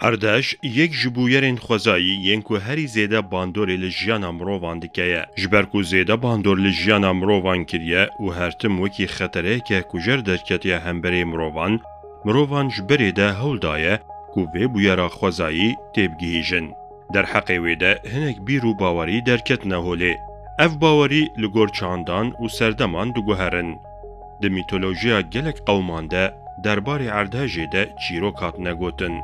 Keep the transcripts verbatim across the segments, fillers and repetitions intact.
Erdhej yek ji bûyerên xwezayî yên ku herî zêde bandorê li jiyana mirovan dike ye. Ji ber ku zêde bandor li jiyana mirovan kiriye û her tim wekî xetereyeke kujer derketiye hemberî mirovan, mirovan ji berê de hewl daye ku vê bûyera xwezayî têbigihîjin. Derheqê wê de hinek bîr û bawerî derketine holê. Ev bawerî li gor çandan û serdeman diguherin. Di mîtolojiya gelek qewman de derbarê Erdhejê de çîrok hatine gotin.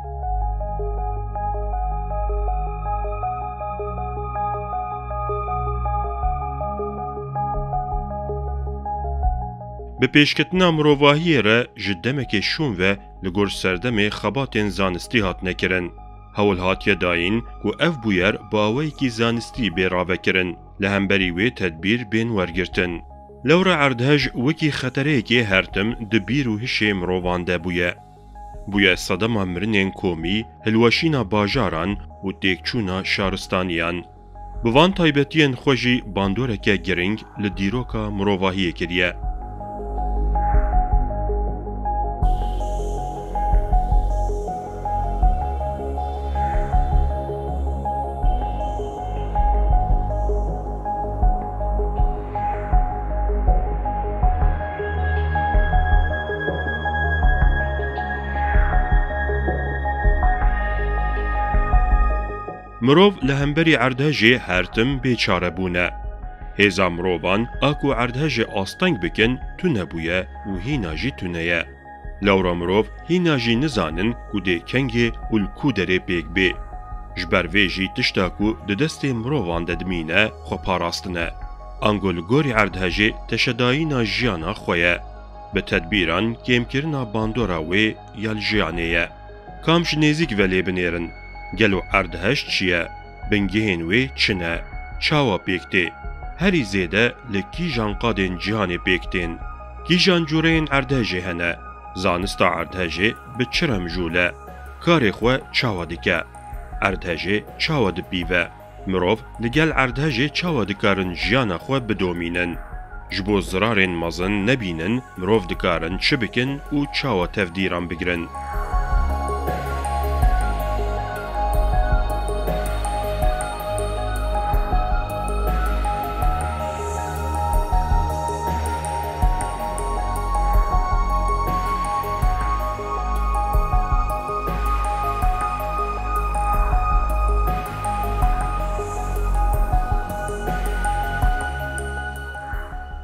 Bi pêşketina mirovahiyê re ji demekê şûn ve li gor serdemê xebatên zanistî hatine kirin. Hewl hatiye dayîn ku ev bûyer bi awayekî zanistî bê ravekirin, li hemberî wê tedbîr bên wergirtin. Lewra Erdhej wekî xetereyekê her tim di bîr û hişê mirovan de bûye. Bûye sedema mirinên komî, hilweşîna bajaran û têkçûna şaristaniyan. Bi van taybetiyên xwe jî bandoreke giring li dîroka mirovahiyê kiriye. Mirov li hemberî Erdhejê her tim bêçare bûne. Hêza mirovan a ku Erdhejê asteng bikin tune bûye û hîna jî tune ye. Lewra mirov hîna jî nizanin ku dê kengê û li ku derê pêk bê. Ji ber vê jî tişta ku di destê mirovan de dimîne xwe parastine. Ango li gorî Erdhejê teşedayîna jiyana xwe ye. Bi tedbîran kêmkirina bandora wê ya li jiyanê ye. Kam ji nêzîk ve lê binêrin. Gelo Erdhej çi ye? Bingehên wê çi ne? Çawa pêk tê? Herî zêde li kîjan qadên cîhanê pêk tên? Kîjan cûreyên Erdhejê hene? Zanista Erdhejê bi çi re mijûl e? Karê xwe çawa dike? Erdhejê çawa dipîve? Mirov li gel Erdhejê çawa dikarin jiyana xwe bidomînin? Ji bo zirarên mezin nebînin, mirov dikarin çi bikin û çawa tevdîran bigirin?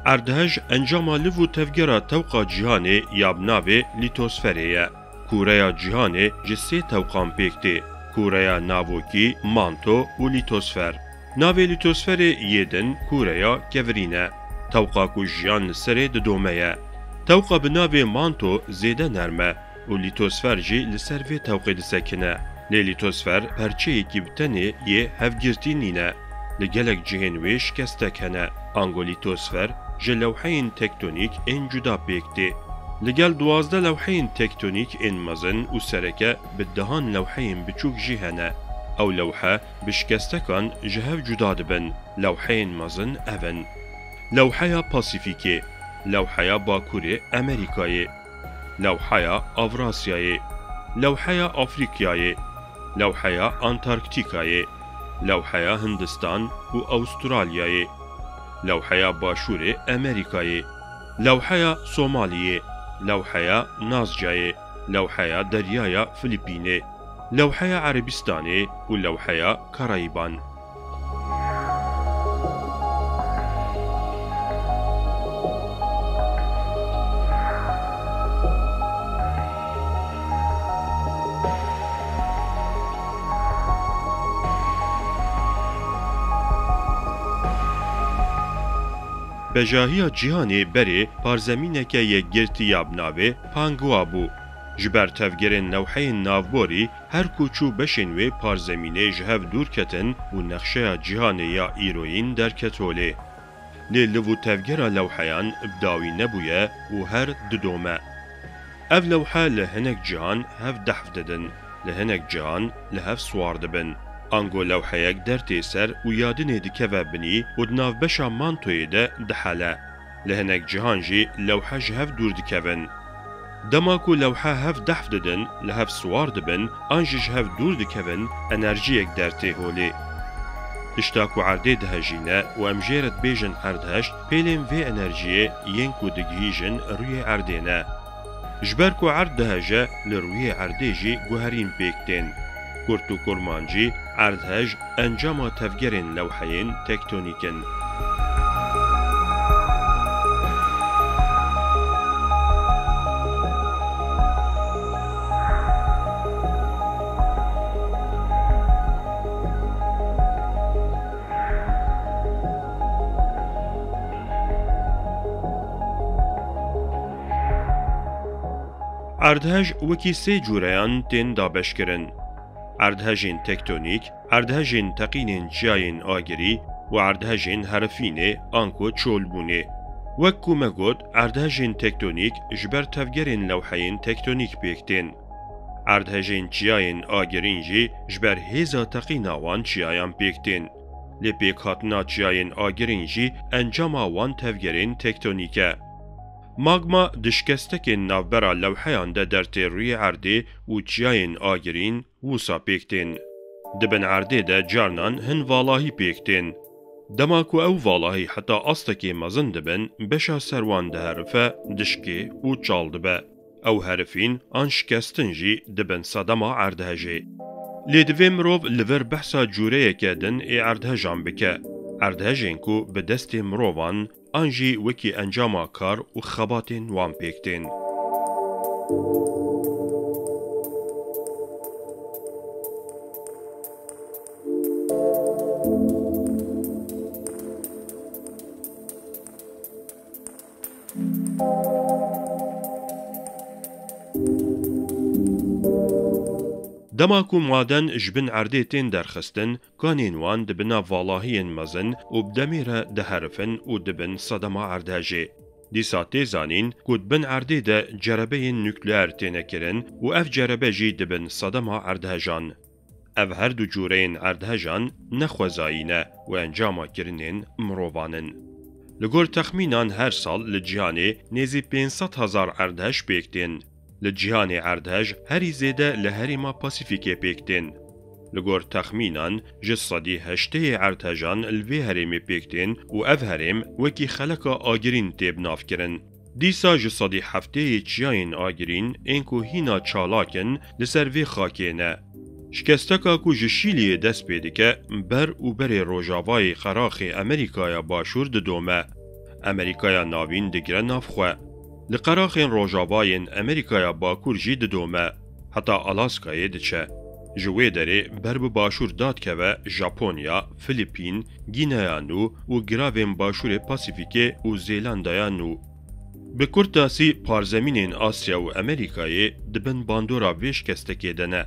Erdhej encama liv û tevgera tewqa cîhanê ya bi navê lîtosferê ye. Kûreya cîhanê ji sê tewqan pêk tê, kûreya navokî, manto û lîtosfer. Navê lîtosferê yê din kûreya kevirîn e, tewqa ku jiyan li serê didome ye. Tewqa bi navê manto zêde nerm e û lîtosfer jî li ser vê tewqê disekine. Lê lîtosfer perçeyekî bi tenê yê hevgirtî nîne. Li gelek cihên wê şikestek hene. Ango lîtosfer ji lewheyên tektonîk ên cuda pêk tê. Li gel duwazdeh lewheyên tektonîk ên mezin û sereke bi dehan lewheyên biçûk jî hene. Ew lewhe bi şikestekan ji hev cuda dibin. Lewheyên mezin ev in: Lewheya Pasîfîkê, Lewheya Bakurê Amerîkayê, Lewheya Avrasyayê, Lewheya Afrîkyayê, Lewheya Antarktîkayê, Lewheya Hindistan û Awustralyayê, Lewheya Başûrê Amerîkayê, Lewheya Somaliyê, Lewheya Nazcayê, Lewheya Deryaya Filipînê, Lewheya Erebistanê û Lewheya Karayîban. Bejahiya cîhanê berê parzemîneke yekgirtî ya bi navê Pangua bû. Ji ber tevgerên lewheyên navborî, her koç û beşên wê parzemînê ji hev dûr ketin û nexşeya cîhanê ya îroyîn derket holê. Lê liv û tevgera lewheyan bi dawî nebûye û her didome. Ev lewhe li hinek cihan hev dehf didin, li hinek cihan li hev siwar dibin. Ango lewheyek dertê ser û ya dinê dikeve binî û di navbeşa mantoyê de dihele. Li hinek cihan jî lewhe ji hev dûr dikevin. Dema ku lewhe hev dehf didin, li hev siwar dibin, an jî ji hev dûr dikevin, enerjiyek dertê holê. Tişta ku erdê dihejîne û em jê re dibêjin erdhej, pêlên vê enerjiyê yên ku digihîjin rûyê erdê ne. Ji ber ku erd diheje, li rûyê erdê jî guherîn pêk tên. Kurt û kurmancî, erdhej encama tevgerên lewheyên tektonîk in. Erdhej wekî sê cûreyan tên dabeşkirin. Erdhejên tektonîk, erdhejên teqînên çiyayên agirî û erdhejên herifînê anku çolbûnê. Wek ku me got, erdhejên tektonîk ji ber tevgerên lewheyên tektonîk pêk tên. Erdhejên çiyayên agirîn jî ji ber hêza teqîna wan çiyayan pêk tên. Lê pêkhatina çiyayên agirîn jî encama wan tevgerên tektonîk e. Magma di şikestekên navbera lewheyan de dertê rûyê erdê û çiyayên agirîn wisa pêk tên. Di bin erdê de carnan hin valahî pêk tên. Dema ku ew valahî heta astekê mezin dibin, beşa ser wan diherife, dişkê û çal dibe. Ew herifîn an şikestin jî dibin sedema erdhejê. Lê divê mirov li vir behsa cûreyeke din ê erdhejan bike. Erdhejên ku bi destê mirovan an jî wekî encama kar û xebatên wan pêk tên. Dema ku maden ji bin erdê tên derxistin, kanên wan dibine valahiyên mezin û bi demê re diherifin û dibin sedema erdhejê. Dîsa tê zanîn ku di bin erdê de cerebeyên nukleer têne kirin û ev cerebe jî dibin sedema erdhejan. Ev her du cûreyên erdhejan ne xwezayî ne û encama kirinên mirovan in. Li gor texmînan her sal li cîhanê nêzî pênc sed hezar erdhej pêk tên. Li cîhanê erdhej herî zêde li herêma Pasîfîkê pêk tên. Li gor texmînan ji sedî heştê yê erdhejan li vê herêmê pêk tên û ev herêm wekî xeleka agirîn tê binavkirin. Dîsa ji sedî heftê yê çiyayên agirîn ên ku hîna çalak in li ser vê xakê ne. Şikesteka ku ji Şîliyê dest pê dike, ber û berê rojavayê qeraxê Amerîkaya Başûr didome. Amerîkaya Navîn digire nav xwe. Li qeraxên rojava yên Amerîkaya Bakur jî didome. Heta Alaskayê diçe. Ji wê derê ber bi başûr dadikeve Japonya, Filipîn, Gîneya Nû û giravên Başûrê Pasîfîkê û Zêlandaya Nû. Bi kurtasî, parzemînên Asya û Amerîkayê di bin bandora vê şikestekê de ne.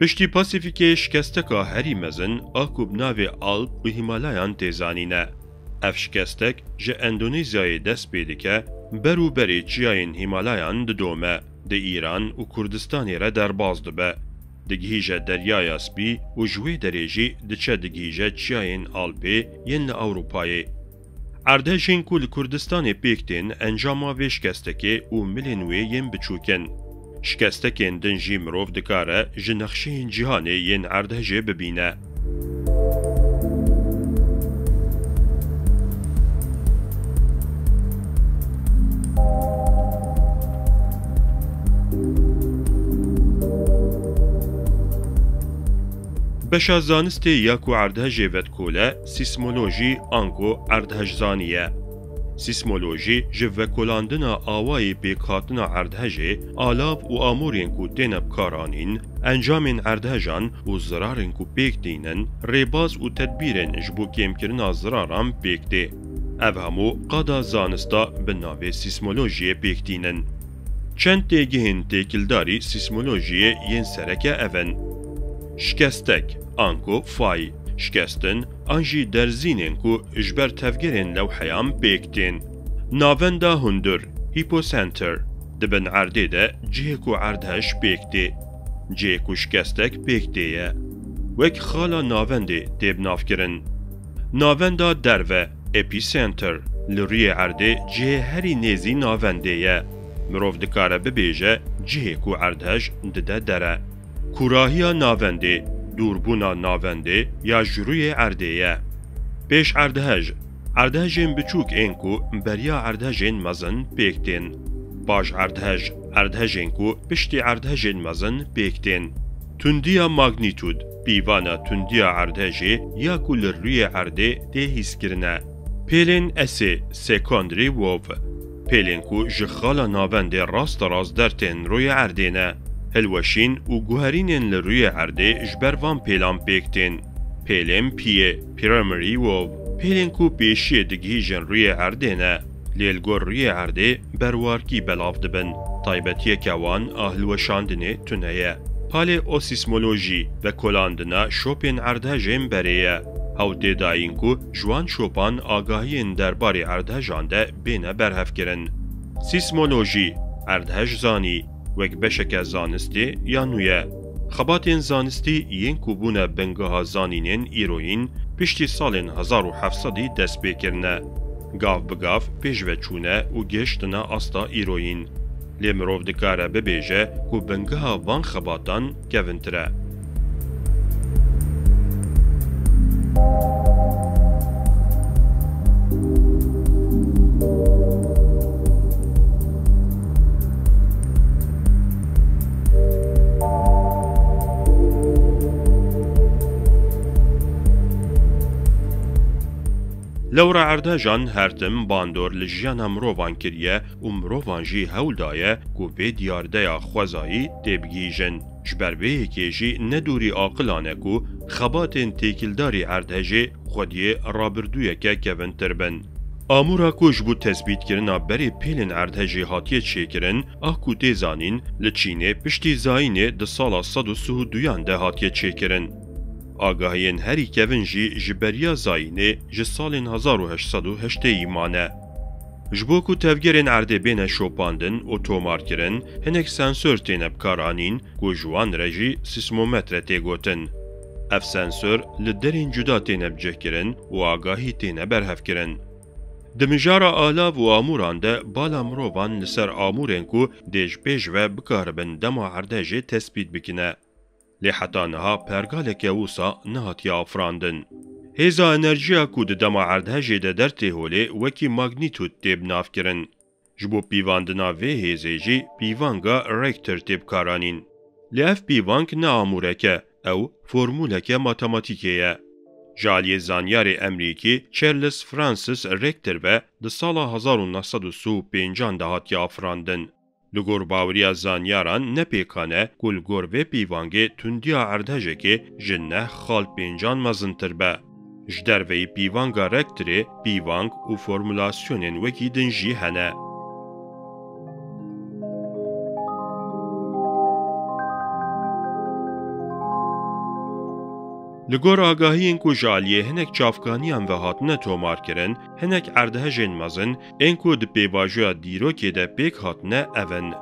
Piştî Pasîfîkê şikesteka herî mezin a ku bi navê Alp û Hîmalayan tê zanîne. Ev şikestek ji Endonezyayê dest pê dike, ber û berê çiyayên Hîmalayan didome, di Îran û Kurdistanê re derbas dibe. Digihîje Deryaya Spî û ji wê derê jî diçe digihîje çiyayên Alpê yên li Ewropayê. Erdhejên ku li Kurdistanê pêk tên encama vê şikestekê û milên wê yên biçûk in. Şikestekên din jî mirov dikare ji nexşeyên cîhanê yên erdhejê bibîne. Beşa zanistê ya ku erdhejê vedikole, sîsmolojî anku erdhejzanî ye. Sîsmolojî ji vekolandina awayê pêkhatina erdhejê, alav û amûrên ku têne bikaranîn, encamên erdhejan û zirarên ku pêk tînin, rêbaz û tedbîrên ji bo kêmkirina ziraran pêk tê. Ev hemû qada zanista bi navê sîsmolojiyê pêk tînin. Çend têgihên têkildarî sîsmolojiyê yên sereke ev in: şikestek, anku fay, şikestin an jî derzînên ku ji ber tevgerên lewheyan pêk tên. Navenda hundir, hypocenter, di bin erdê de cihê ku erdhej pêk tê. Cihê ku şikestek pêk tê ye. Wek xala navendê tê binavkirin. Navenda derve, epicenter, li rûyê erdê cihê herî nêzî navendê ye. Mirov dikare bibêje cihê ku erdhej dide dere. Kûrahiya navendê, dûrbûna navendê ya ji rûyê erdê ye. Pêş erdhej, erdhejên biçûk ên ku beriya erdhejên mezin pêk tên. Paş erdhej, erdhejên ku piştî erdhejên mezin pêk tên. Tundiya magnîtûd, pîvana tundiya erdhejê ya ku li rûyê erdê tê hîskirine. Pêlên esê, secondary wave, pêlên ku ji xala navendê rasterast dertên rûyê erdê ne. Hilweşîn û guherînên li rûyê erdê ji ber van pêlan pêk tên. Pêlên piyê, primary wave, pêlên ku pêşiyê digihîjin rûyê erdê ne, lê li gor rûyê erdê berwarkî belav dibin. Taybetiyeke wan a hilweşandinê tune ye. Paleosîsmolojî vekolandina şopên erdhejên berê ye. Ew tê dayîn ku ji wan şopan agahiyên derbarê erdhejan de bêne berhevkirin. Sîsmolojî, erdhejzanî, wek beşeke zanistê ya nû ye. Xebatên zanistî yên ku bûne bingeha zanînên îroyîn piştî salên hezar û heft sedî dest pê kirine. Gav bi gav pêşve çûne û gihiştine asta îroyîn. Lê mirov dikare bibêje ku bingeha van xebatan kevintir e. Lewra erdhejan her tim bandor li jiyana mirovan kiriye û mirovan jî hewl daye ku vê diyardeya xwezayî têbigihîjin. Ji ber vê yekê jî ne dûrî aqilan e ku xebatên têkildarî erdhejê xwediyê rabirdûyeke kevintir bin. Amûra ku ji bo tespîtkirina berê pêlên erdhejê hatiye çêkirin, a ku tê zanîn, li Çînê piştî zayînê di sala sed û sih û duyan de hatiye çêkirin. Agahiyên herî kevin jî ji beriya zayînê ji salên hezar û heşt sed û heştê yî mane. Ji bo ku tevgerên erdê bêne şopandin û tomarkirin, hinek sensor têne bikaranîn ku ji wan re jî sîsmometre tê gotin. Ev sensor li derên cuda têne bicihkirin û agahî têne berhevkirin. Di mijara alav û amûran de bala mirovan li ser amûrên ku dê ji pêş ve bikaribin dema erdhejê tespît bikine. Lê heta niha pergaleke wisa nehatiye afirandin. Hêza enerjiya ku di dema erdhejê de dertê holê wekî magnîtûd tê binavkirin. Ji bo pîvandina vê hêzê jî pîvanga Richter tê bikaranîn. Lê ev pîvang ne amûrek e, ew formûleke matematîkê ye. Ji aliyê zanyarê Emerîkî Charles Francis Richter ve di sala hezar û neh sed û sih û pêncan de hatiye afirandin. Li gor baweriya zanyaran ne pêkan e ku li gor vê pîvangê tundiya erdhejekê ji neh xal pêncan mezintir be. Ji derveyî pîvanga Richterê pîvang û formulasyonên wekî din jî hene. Li gor agahiyên ku ji aliyê hinek çavkaniyan ve hatine tomarkirin, hinek erdhejên mezin ên ku di pêvajoya dîrokê de pêk hatine ev in: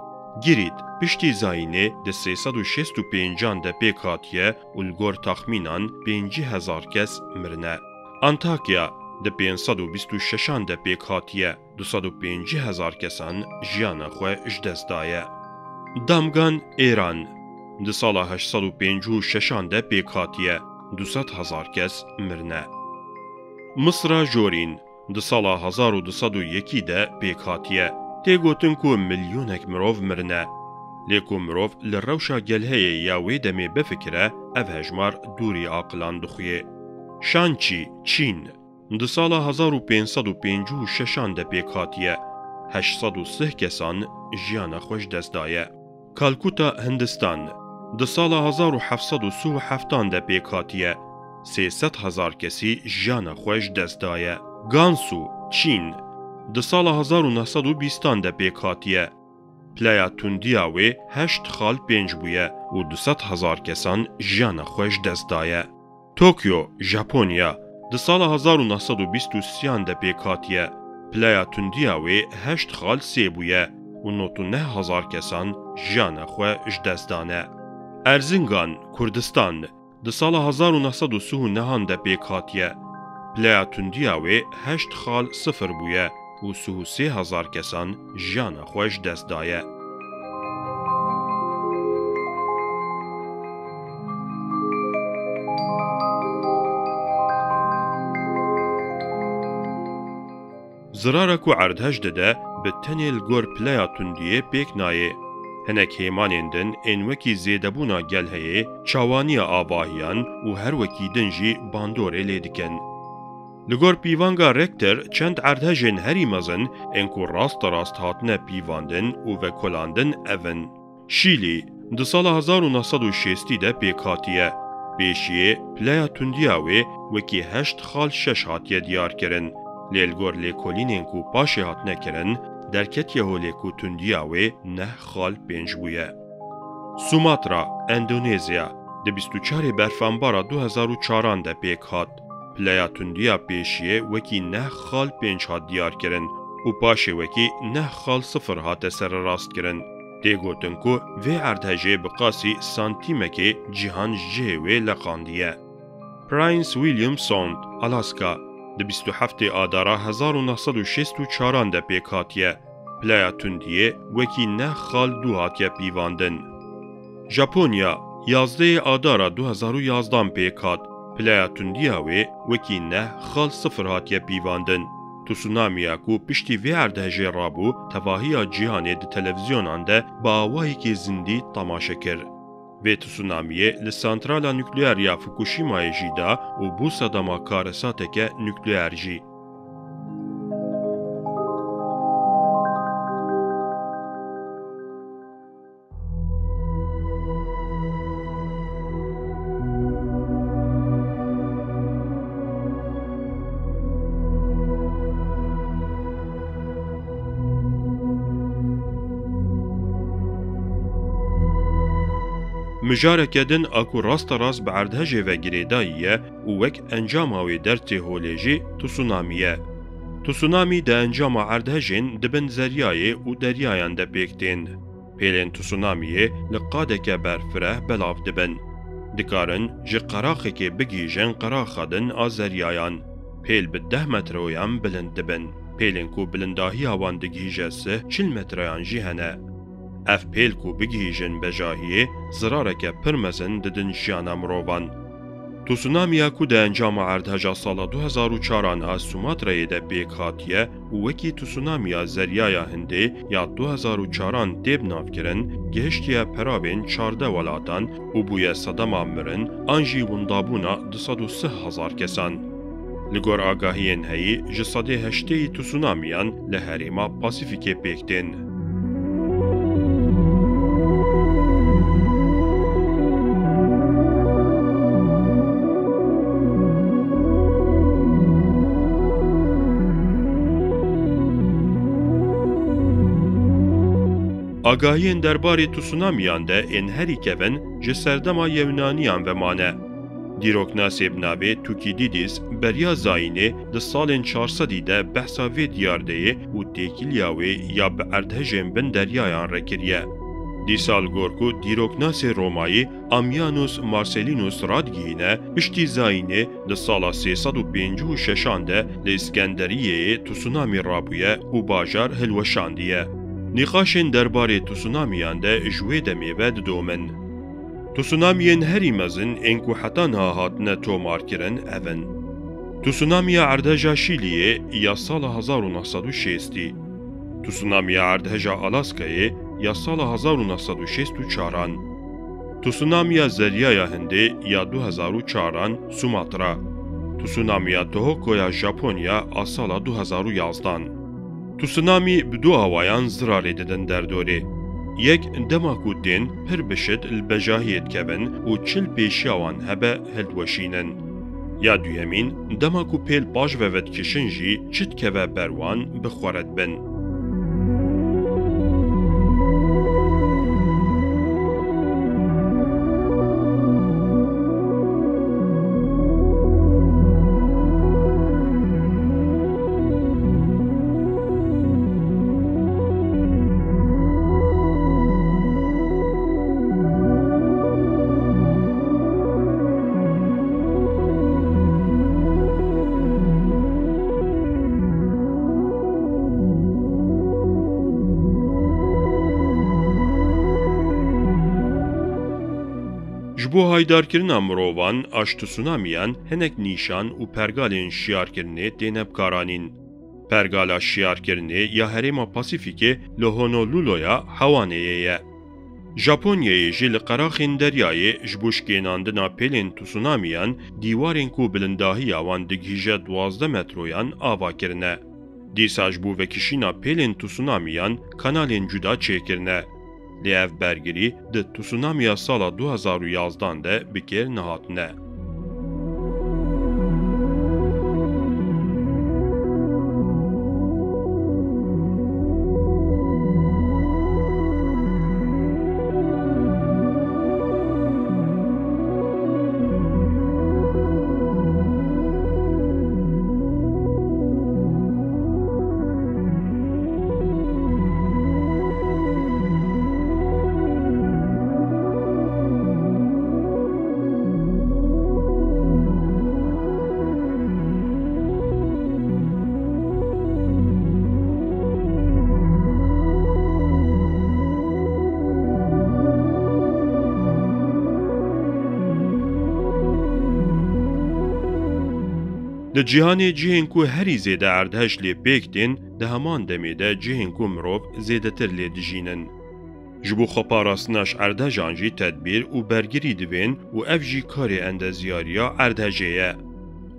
Girît, piştî zayînê di sê sed û şêst û pêncan de pêk hatiye û li gor texmînan pêncî hezar kes mirine. Antakya, di pênc sed û bîst û şeşan de pêk hatiye, du sed û pêncî hezar kesan jiyana xwe ji dest daye. Damgan, Êran, di sala heşt sed û pêncî û şeşan de pêk hatiye, du sed hezar kes mirine. Misra jorîn, di sala hezar û du sed û yekî de pêk hatiye. Tê gotin ku milyonek mirov mirine. Lê ku mirov li rewşa gelheyê ya wê demê bifikire, ev hejmar dûrî aqilan dixuye. Şançî, Çîn, di sala hezar û pênc sed û pêncî û şeşan de pêk hatiye. Heşt sed û sih kesan jiyana xwe ji dest daye. Kalkuta, Hindistan, di sala hezar û heft sed û sih û heftan de pêk hatiye. Sê sed hezar kesî jiyana xwe ji dest daye. Gansu, Çîn, di sala hezar û neh sed û bîstan de pêk hatiye. Pileya tundiya wê heşt xal pênc bûye û du sed hezar kesan jiyana xwe ji dest daye. Tokyo, Japonya, di sala hezar û neh sed û bîst û sêyan de pêk hatiye. Pileya tundiya wê heşt xal sê bûye û nod û neh hezar kesan jiyana xwe ji dest dane. Erzingan, Kurdistan, di sala hezar û neh sed û sih û nehan de pêk hatiye. Pileya tundiya wê heşt xal sifir bûye û sih û sê hezar kesan jiyana xwe ji dest daye. Zirara ku erdhej dide, bi tenê li gor pileya tundiyê pêk nayê. Hinek hêmanên din ên wekî zêdebûna gelheyê, çawaniya avahiyan û her wekî din jî bandorê lê dikin. Li gor pîvanga Richter çend erdhejên herî mezin ên ku rasterast hatine pîvandin û vekolandin ev in. Şîlî, di sala hezar û neh sed û şêstî de pêk hatiye. Pêşiyê pileya tundiya wê wekî heşt xal şeş hatiye diyarkirin. Lê li gor lêkolînên ku paşê hatine kirin, derketiye holê ku tundiya wê neh xal pênc bûye. Sumatra, Endonezya, di bîst û çarê berfanbara du hezar û çaran de pêk hat. Pileya tundiya pêşiyê wekî neh xal pênc hat diyarkirin û paşê wekî neh xal sifir hate sererastkirin. Tê gotin ku vê erdhejê bi qasî santîmekê cîhan ji cihê wê leqandiye. Prince William Sound, Alaska, di bîst û heftê Adara hezar û neh sed û şêst û çaran de pêk hatiye. Pileya tundiyê wekî neh xal dû hatiye pîvandin. Japonya, yazdehê Adara du hezar û yazdan pêk hat. Pileya tundiya wê wekî neh xal sifir hatiye pîvandin. Tsunamiya ku piştî vê erdhejê rabû, tevahiya cîhanê di televîzyonan de bi awayekî zindî temaşe kir. Vê tsunamiyê li santrala nukleer ya Fukushimayê jî da û bû sedema karesateke nukleer jî. Mijareke din a ku rasterast bi erdhejê ve girêdayî ye û wek encama wê dertê holê jî tsunamî ye. Tsunamî di encama erdhejên di bin zeryayê û deryayan de pêk tên. Pêlên tsunamiyê li qadeke berfireh belav dibin. Dikarin ji qeraxekê bigihîjin qeraxa din a zeryayan. Pêl bi deh metroyan bilind dibin. Pêlên ku bilindahiya wan digihîje sih çil metroyan jî hene. Ev pêl ku bigihîjin bejahiyê, zirareke pir mezin didin jiyana mirovan. Tsunamiya ku di encama erdheja sala du hezar û çaran a Sumatrayê de pêk hatiye û wekî tsunamiya Zeryaya Hindê ya du hezar û çaran tê binavkirin, gihiştiye peravên çardeh welatan û bûye sedema mirin an jî windabûna du sed û sih hezar kesan. Li gor agahiyên heyî, ji sedê heştê yî tsunamiyan li herêma Pasîfîkê pêk tên. Agahiyên derbarê tsunamiyan de ên herî kevin ji serdema Yewnaniyan ve mane. Dîroknasê bi navê Tukîdîdîs beriya zayînê di salên çar sedî de behsa vê diyardeyê û têkiliya wê ya bi erdhejên bin deryayan re kiriye. Dîsa li gor ku dîroknasê Romayî Ammianus Marcellinus radigihîne, piştî zayînê di sala sê sed û pêncî û şeşan de li Îskenderiyeyê tsunamî rabûye û bajar hilweşandiye. Nîqaşên derbarê tsunamiyan de ji wê demê ve didomin. Tsunamiyên herî mezin ên ku heta niha hatine tomarkirin ev in. Tsunamiya erdheja Şîliyê ya sala hezar û neh sed û şêstî. Tsunamiya erdheja Alaskayê ya sala hezar û neh sed û şêst û çaran. Tsunamiya Zeryaya Hindê ya du hezar û çaran Sumatra. Tsunamiya Tohoku ya Japonya a sala du hezar û yazdan. Tsunamî bi du awayan zirarê didin derdorê. Yek, dema ku tên pir bi şid li bejahiyê dikevin û çi li pêşiya wan hebe hildiweşînin. Ya duyemîn, dema ku pêl paş ve vedikişin jî çi dikeve ber wan bi xwe re dibin. Ji bo haydarkirina mirovan a ji tsunamiyan hinek nîşan û pergalên şiyarkirinê têne bikaranîn. Pergala şiyarkirinê ya Herêma Pasîfîkê li Honoluluya Hawaneyê ye. Japonyayê jî li qeraxên deryayê ji bo şikênandina pêlên tsunamiyan dîwarên ku bilindahiya wan digihîje duwazdeh metroyan ava kirine. Dîsa ji bo vekişîna pêlên tsunamiyan kanalên cuda çêkirine. Lê ev bergirî di tsunamiya sala du hezar û yazdan de bi kêr nehatine. Li cîhanê cihên ku herî zêde erdhej lê pêk tên, di heman demê de cihên ku mirov zêdetir lê dijînin. Ji bo xweparastina ji erdejan jî tedbîr û bergirî divên û ev jî karê endezyariya erdhejê ye.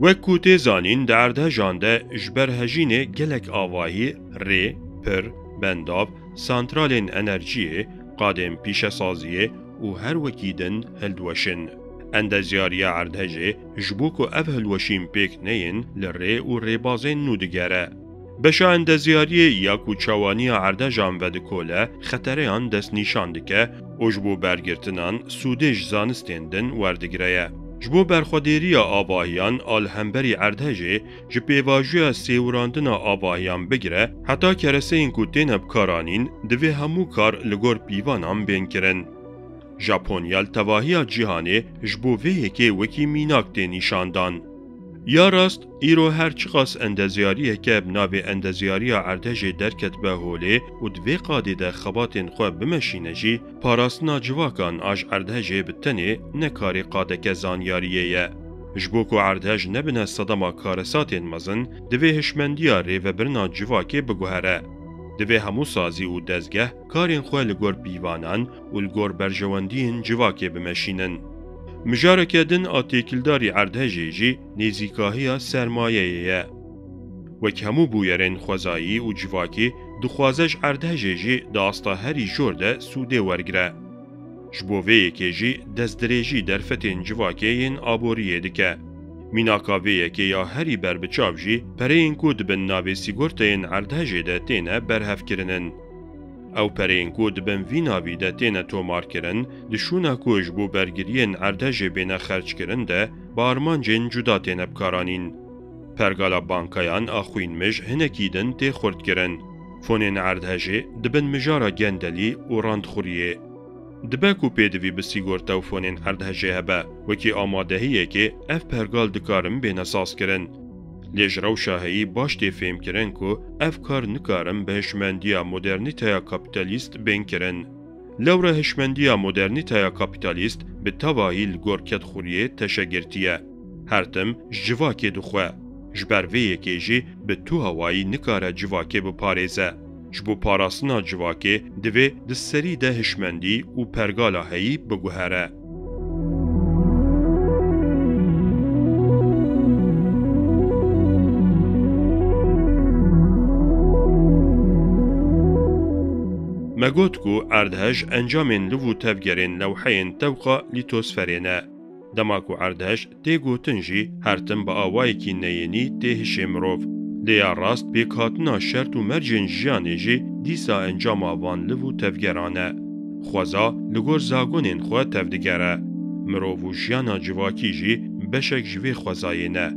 Wek ku tê zanîn, di erdejan de ji ber hejînê gelek avahî, rê, pir, bendav, santralên enerjiyê, qadên pîşesaziyê û her wekî din hildiweşin. Endezyariya erdhejê ji bo ku ev hilweşîn pêk neyên li rê û rêbazên nû digere. Beşa endezyariyê ya ku çawaniya erdejan vedikole, xetereyan destnîşan dike û ji bo bergirtinan sûdê ji zanistên din werdigire ye. Ji bo berxwedêriya avahiyan a li hemberî erdhejê, ji pêvajoya sêwirandina avahiyan bigire heta kereseyên ku têne bikaranîn, divê hemû kar li gor pîvanan bên kirin. Japonya li tevahiya cîhanê ji bo vê yekê wekî mînak tê nîşandan. Ya rast, îro her çiqas endezyariyeke bi navê endezyariya erdhejê derketibe holê û di vê qadê de xebatên xwe bimeşîne jî, parastina civakan a ji erdhejê bi tenê ne karê qadeke zanyariyê ye. Ji bo ku erdhej nebine sedema karesatên mezin, divê hişmendiya rêvebirina civakê biguhere. Divê hemû sazî û dezgeh karên xwe li gor pîvanan û li gor berjewendiyên civakê bimeşînin. Mijareke din a têkildarî erdhejê jî nêzîkahiya sermayeyê ye. Wek hemû bûyerên xwezayî û civakî, dixwaze ji erdhejê jî di asta herî jor de sûdê wergire. Ji bo vê yekê jî destdirêjî derfetên civakê yên aboriyê dike. Mînaka vê yekê ya herî berbiçav jî pereyên ku di bin navê sîgorteyên erdhejê de têne berhevkirinin. Ew pereyên ku di bin vî navî de têne tomarkirin, di şûna ku ji bo bergiriyên erdhejê bêne xerckirin de bi armancên cuda têne bikaranîn. Pergala bankayan a xwînmij hinekî din tê xurtkirin. Fonên erdhejê dibin mijara gendelî û randxuriyê. Dibe ku pêdivî bi sîgorte û fonên erdhejê hebe, wekî amadehiyekê ev pergal dikarin bêne sazkirin. Lê ji rewşa heyî baş tê fêmkirin ku ev kar nikarin bi hişmendiya modernîteya kapîtalîst bên kirin. Lewra hişmendiya modernîteya kapîtalîst bi tevahî li gor kedxuriyê teşe girtiye. Her tim ji civakê dixwe. Ji ber vê yekê jî bi tu hawayî nikare civakê biparêze. Ji bo parastina civakê divê di serî de hişmendî û pergala heyî biguhere. Me got ku erdhej encamên liv û tevgerên lewheyên tewqa lîtosferê ne. Dema ku erdhej tê gotin jî her tim bi awayekî neyênî tê hişê mirov. Lê ya rast pêkhatina şert û mercên jiyanê jî dîsa encama van liv û tevgeran e. Xweza li gor zagonên xwe tevdigere. Mirov û jiyana civakî jî beşek ji vê xwezayê ne.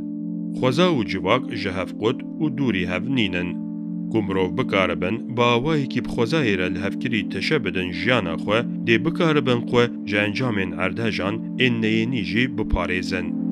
Xweza û civak ji hev qut û dûrî hev nînin. Ku mirov bikaribin bi awayekî bi xwezayê re lihevkirî teşe bidin jiyana xwe, dê bikaribin xwe ji encamên erdhejan ên neyênî jî biparêzin.